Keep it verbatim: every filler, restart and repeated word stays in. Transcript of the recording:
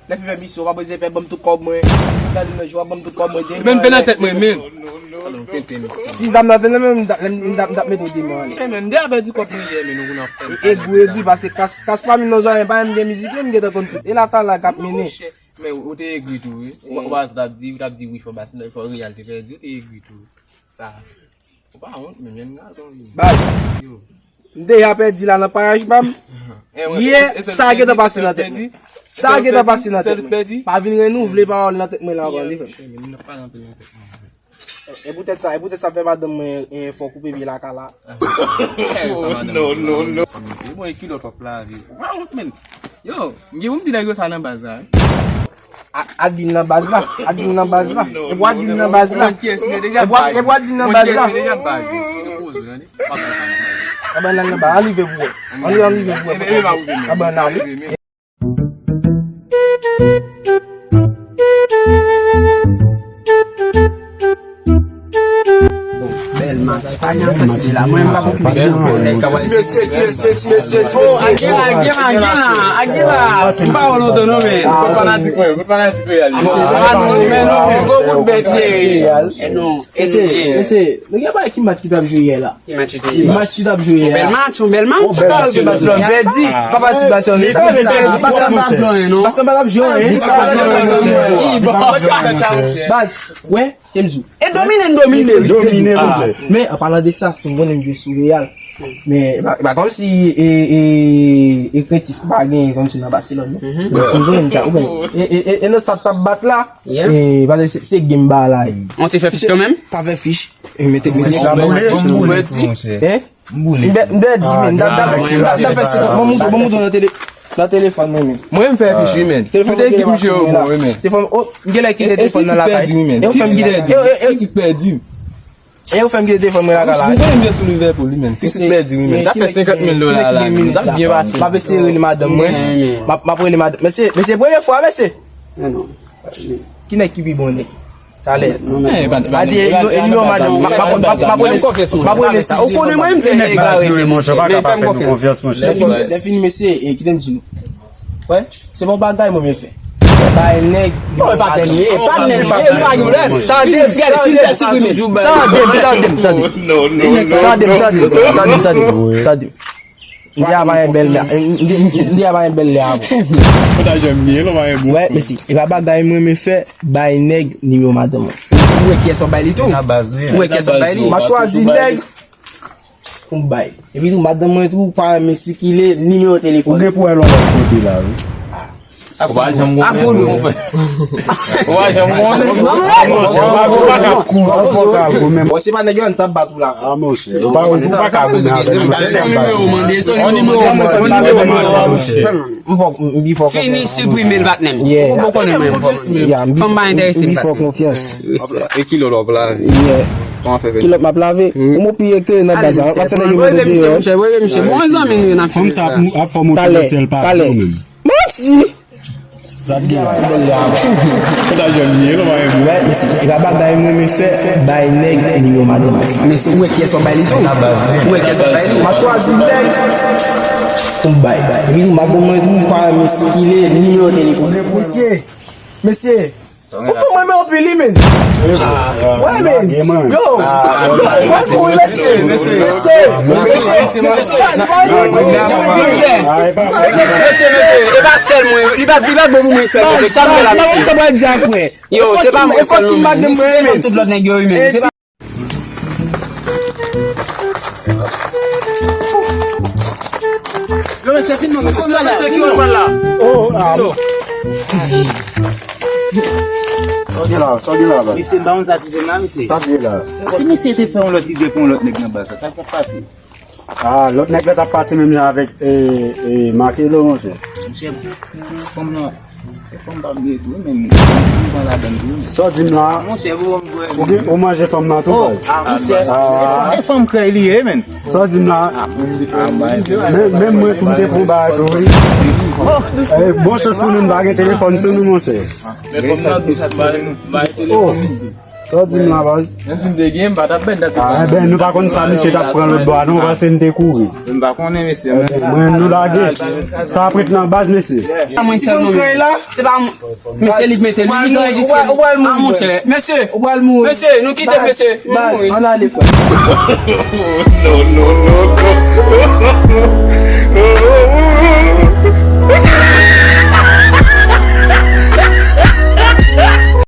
Lè fè misyon, w pa bezwen pè ban m tout kòb mwen. Gade nan jou, w ap ban m tout kòb mwen demen. Men m fè nan tèt mwen, men. Si zam nan te nan men m, m t ap mete w demen anlè. Chè, men, m deja pèdi kòb mwen yè, men nou konn ap fè. Egri, egri, paske kas, kas pa vin nan zòrèy, pa menm gen mizik, men m gentan konn tout. E la talè k ap mennen. Men ou te egri tou, wi. Ou pa t ap di, ou t ap di wi, fò bas, fò Real te pèdi, ou te egri tou. Sa. Ou pa wont, men menm gazon, wi. Baz. Yo. M deja pèdi la nan paraj pa m. Yè, sa gentan pase nan tèt mwen. Sa gentan pase nan tèt mwen. Pa vin renouvle pawòl nan tèt mwen la ankò, li fè. E poutèt sa, e poutèt sa fè madanm mwen, eh, fò koupe pye lakay la. Non, non, non. Bon, e kilòt w ap lave. Ou pa wont, men. Yo, m gen pou m di nèg yo sa nan baz la, wi. A-, admin nan baz la, admin nan baz la. E pou admin nan baz la. E pou ad-, e pou admin nan baz la. Aban nan nan ba, anlive pou wè. Anlive, anlive pou wè. Aban nan. Bèl match. Pa gen ansanm de la. Mwen, m pa okipe de nou. Ti mesye, ti mesye, ti mesye, ti mesye. Oh, Aguila, Aguila, Aguila, Aguila. M pa wè lontan non, men. Kot fanatik mwen, kot fanatik Real. Ah non, men non, men gwo bout bèt, cheri. Eh non, eh non, eh. Mesye, mesye, nou gen pa ki match ki t ap jwe yè la? Ki match ki te ye? Match ki t ap jwe yè a. Bèl match, yon bèl match. Yon bèl match. Barcelone pèdi. Pa pati Barcelone. Barcelone pa t ap jwe anyen, non. Barcelone pa t ap jwe anyen. Baz, wè, se m di w. E domine, n domine, wi. Domine, monchè. Men, an palan de sa, si m konnen m jwe sou Real. Men, e pa, e pa kòmsi, e, e, e krentif pa gen kòmsi nan Barcelone, non. Men si m konnen m ta, ou konnen. E, e, e, e nan sa t ap bat la, e, paske se, se game ba la, e. On te fè fich kanmenm? Pa fè fich. E mete, mete sa. Hein? M pèdi, men, m ta, ta, ta, ta fè senkant, ban m, ban m nan tele-, nan telefòn mwen, men. Mwen, m fè fich, wi, men. Telefòn mwen gen bon, wi, men. Telefòn, oh, m gen lè kite telefòn nan lakay. E ou fè m kite, e, e, e, e ou fè m kite telefòn mwen lakay la. Ou konnen m jwe sou Liverpool, wi, men. Si ti pèdi, wi, men. Ta fè senkant mil dola la, men. Ta byen pase. M ap eseye rele madanm mwen. M ap, m ap rele madanm. Mesye, mesye, premye fwa, mesye. Ki nèg ki pi bon, nèg? Talè. Pa di, e, e, e, madanm, m ap, m ap, m ap, m ap rele, m ap rele sa. Ou konnen mwen, m se egare, men, men fè m konfyans. Lè fini, lè fini, mesye, e, kite m di nou. Wè, se bon bagay mwen, men fè. Bay nèg. Oh, e pa tèt li, e pa tèt li, e pa yon lè. Tande, tande, tande, tande, tande, tande. Tande, tande, tande, tande, tande. M te ava yon bèl lè, m te, m te ava yon bèl lè avè w. Ou ta janm gen, non, pa gen bon. Wè, mesye, e pa bagay mwen, men fè, bay nèg nimewo madanm mwen. Ou wè kiyès w ap bay li tou? Ou wè kiyès w ap bay li? M a chwazi nèg pou m bay. Epi tou, madanm mwen tou, pa renmen sikile nimewo telefòn. Ou gen pou wè l yon lòt kote la, wi. Ou pa janm konnen. Ou pa janm konnen. Bon, se pa nèg yo, n t ap bat ou la. Ah, monchè. Ou pa, ou pa ka vin avè m. On nimewo, on nimewo, on nimewo. M fò, m pi fò konfyans. Fini siprime l, patnè m. Ou konnen mwen, fò. Fanm pa enterese m, patnè m. M pi fò konfyans. E kilè w ap lave? Kilòt m ap lave? Ou mwen pi eke nan baz la. W ap fè nèg yo mete deyò. Bon, zanmi nou yo, n ap fè. Fanm sa ap fè w monte nan syèl pa tou menm. Manti! Sa t gen la. Ou ta janm ye, non, pa gen bon. Wè, mesye, e pa bagay mwen renmen fè, bay nèg nimewo madanm. Mesye, ou wè kiyès w ap bay li tou? Ou wè kiyès w ap bay li? M a chwazi nèg pou m bay. Epi tou, madanm mwen tou, pa renmen sikile nimewo telefòn. Mesye, mesye, ou fè mwen renmen anpil, wi, men. Wè, men. Yo. Wè, kouri, mesye. Mesye, mesye, mesye. Mesye, mesye, e pa sèl mwen, li pa, li pa bon pou mwen sèl, mesye. Sa m fè la, mesye. Yo, se pa mwen sèl, non, men. Li site tout lòt nèg yo, wi, men. Se pa Yo, mesye, fin non, mesye, la, fin non. Oh, ah. Sa w gen la, sa w gen la, baz? Mesye, ba yon sa ti jen la, mesye. Sa t ye la? Si mesye te fè yon lòt lidè pou yon lòt nèg nan baz la, sa t ap pase? Ah, lòt nèg la t ap pase menm jan avèk, e, e, Marcelo, monchè. Monchè, fanm nan, e fanm pa bliye tou, men m pran ladann tou. Sa w di m la? Monchè, ou, ou gen, ou manje fanm nan tou, baz? Ah, monchè, e fanm krèy li ye, men. Sa w di m la? Men, menm mwen tou m te pran bagay tou, wi. Eh, bon chans pou nou, n pa gen telefòn sou nou, monchè. Men fanm nan dous, bay, bay telefòn. Sa w di m la, baz? Menm si m te gen, m pa t ap bèn dat. Ah, enben, nou pa konn sa misye t ap pran lòt bò a, non, paske m te kouri. M pa konnen, mesye, men. Mwen, nou lage. Sa ap ret nan baz, mesye. Mwen sèl non, mesye. Se pa mwen. Mesye, li k mete li, li k anrejistre. Ou pral mouri, frè. Mesye. Ou pral mouri. Mesye, nou kite, mesye. Baz, ann ale, frè.